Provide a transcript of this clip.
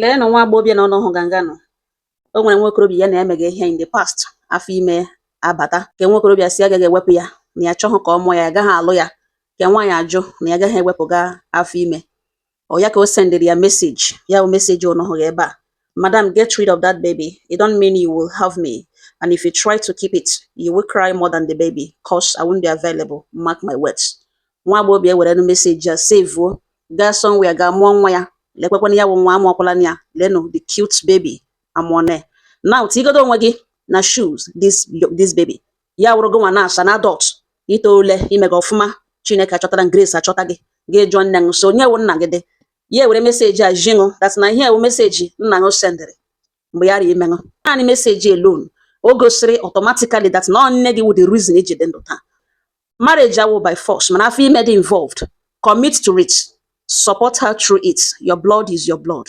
Leenụ nwa agbọghọbịa nọ n'ọhụ ganganụ. O nwere nwa okorobịa ya na emega ihe in the past. Afọ ime abata ke nwa okorobịa si agaghị ewepụ ya, na ya achọghị ka ọ mụọ ya, ya agaghị alụ ya. Ke nwaanyị ajụ na ya agaghị ewepụga afọ ime. Ọ ya ka o sendịrị ya message, ya bụ message ụnụ hụrụ ebe a: "Madam, get rid of that baby. It don't mean you will have me, and if you try to keep it, you will cry more than the baby, 'cause I won't be available. Mark my words." Nwa agbọghọbịa ewere message ya save, gaa somewhere, gaa mụọ nwa ya. Lekwekwana ya bụ nwa amụọkwala ya. Leenụ the cute baby amụọne. Now tigodo onwe gị na shoes this baby. Ya wụrụ gị nwa na as an adult, ito ole imega ọfụma, Chineke achọtara grace, achọta gị, gị jụọ nne gị so onye wụ nna gị dị. Ya ewere message a jiṅụ that na ihe ewu message nna gị sendịrị mgbe ya ri imeṅụ. Naanị message alone, o gosiri automatically that na ọ nne gị wụ the reason iji dị ndụ taa. Marriage awụ by force, mana afọ ime dị involved, commit to it, support her through it. Your blood is your blood.